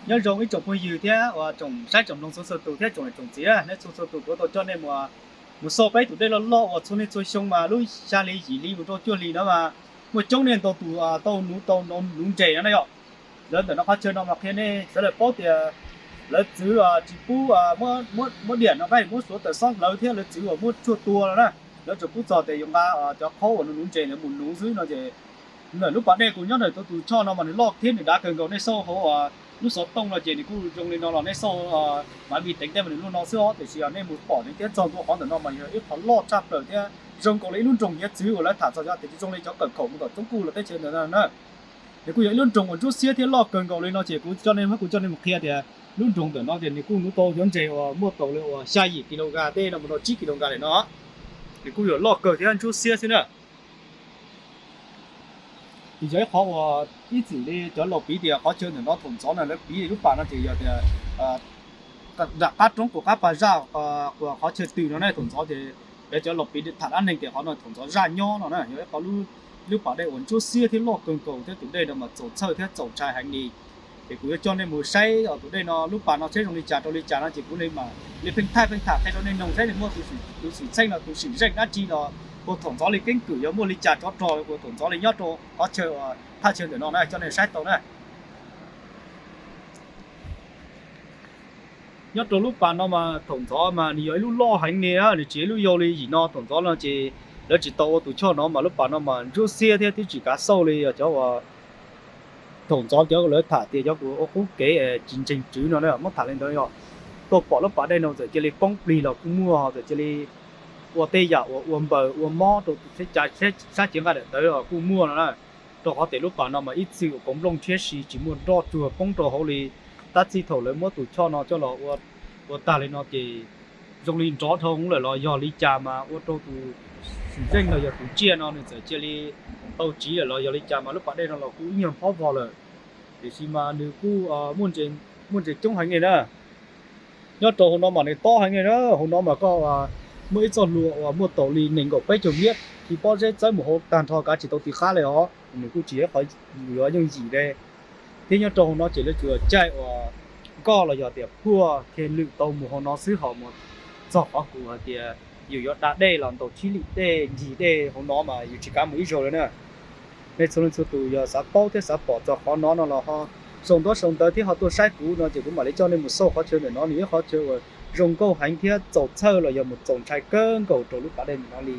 Nyob zoo ib tsoom phooj ywg thiab uas tsoom saib tsoom mloog txhua txhua tus thiab tsoom niam tsoom txiv, nej txhua txhua tus kuv tau coj nej mus, mus xauj peb tus dej loj loj uas txhua niaj txhua xyoo mas lub xya hli yim hli mus rau cuaj hli no mas muaj coob niaj ntau tus tau nuv, tau nuv ntses no na yom. Lawv ntawm no qhov chaw no mas qhia nej sawv daws paub tias lawv txwv tsis pub muab diam no, pab muab suav tawm xob hlawv thiab lawv txwv uas muab tshuaj tua no na. Lawv tsuas pub txog tias yuav nqa cov qhaub uas nuv nuv ntses lawv mus nuv xwb no ces lub pas dej kuv nyob ntawm tus choj no mas nws loj thiab nws dav kawg nkaus, nej xauj hauv lub xov tooj no ces nws kuj zoo li no los nej xauj mas vi teev tej mas nws lub no xwb os, tiam sis yog nej mus pom nws thiab txog ntua qhov ntawm no mas yog ib qhov loj tshaj plaws thiab zoo nkaus li ib lub nroog hiav txwv uas lawv tham txog cov tias zoo li cov kawm khaum mus tom txoob kuj los teb chaws ntawm no na. Nws kuj yog ib lub nroog uas ntsuab xiab thiab loj kawg nkaus li no ces kuv coj nej, kuv coj nej mus qhia tias lub nroog ntawm no ces nws kuj nuv tau cov ntses uas muaj tau li uas xya yim kilogram tej no mus rau tsib kilogram li no. Nws kuj yog loj kawg thiab ntsuab xiab xwb na. Nws yog ib qhov uas ib txwm li cov laus piv tias qhov chaw ntawm no thaum ntxov no lawv piv lub pas no ces yog tias nram qab roob quas qab pas zaj, quas qhov chaw twg no ne thaum ntxov ces yog cov laus piv tham dab neeg tias qhov no thaum ntxov zaj nyob no na, yog ib qhov lub pas dej uas ntsuab xiab thiab loj kawg nkaus thiab tus dej no mas txaus txhawj thiab txaus ntshai heev li. Ces kuv yuav coj nej mus saib os tus dej no lub pas no saib zoo li cas rau li cas no ces kuv li mam li pheej thaij pheej tham qhia rau nej noog saib nws muaj tus xwm txheej los tus xwm zeej dab tsi los puas thaum ntxov li keeb kwm yog muaj li cas tsov rog puas thaum ntxov li nyob rau qhov chaw thaj chaw ntawm no na coj nej saib tau na. Nyob rau lub pas no mas thaum ntxov mas nws yog ib lub loj heev li, nws tsis yog ib lub yau li yim no. Thaum ntxov no ces lawv tsis tau ua tus choj no mas lub pas no mas ntsuab xiab thiab twb tsis kav xauj li os cov uas thaum ntxov cov lawv tham tias cov uas ua qub kev tsis ntseeg tswv no na, muab tham li ntawd yog tuaj pom lub pas dej no txawm cia li poob plig los kuj muaj, txawm cia li ua tej yam uas ua npaws ua mob rau tus sab cev nqaij daim tawv los kuj muaj no na. Rau qhov tias lub pas no mas ib txwm uas kauv nplooj ntshiab si tsis muaj nroj tsuag poob rau hauv li. Tab txij thaum lawv muab tus choj no coj los ua tag li no ces zoo li nrov dhau lawm los yog li cas mas ua rau tus xwm zeej los yog tus tsiaj no nws txawm cia li tau tsiv lawm los yog li cas mas lub pas dej no los kuj ib nyuag phob vog lawm. Tiam sis mas nws kuj muaj ntses coob heev li na. Nyob rau hauv no mas nws tob heev li na, hauv no mas koj muaj ib txoj hlua uas muaj tau li nees nkaum peb caug miab khi pob zeb txawb mus hauv tag nrho kav tsis tau ti qab li os, nws kuj tsis yog qhov yuav yooj yim li. Thiab nyob rau hauv no ces lawv tsuas caij uas nkoj los yog tias phuaj thiaj lwm tau mus hauv no xwb, ho mus txog qhov kuv hais tias yus yuav da dej los ntaus tsib lim dej ncig dej hauv no mas yus tsis kav mus ib zaug li na. Nej txhua leej txhua tus yog xav paub thiab xav pom txog qhov no no los ho sau ntaub sau ntawv thiab ho tuaj saib kuv no ces kuv mam li coj nej mus xauj qhov chaw ntawm no, nws yog qhov chaw uas zoo nkauj heev thiab txaus txhawj los yog mus txaus ntshai kawg nkaus rau lub pas dej ntawm no li.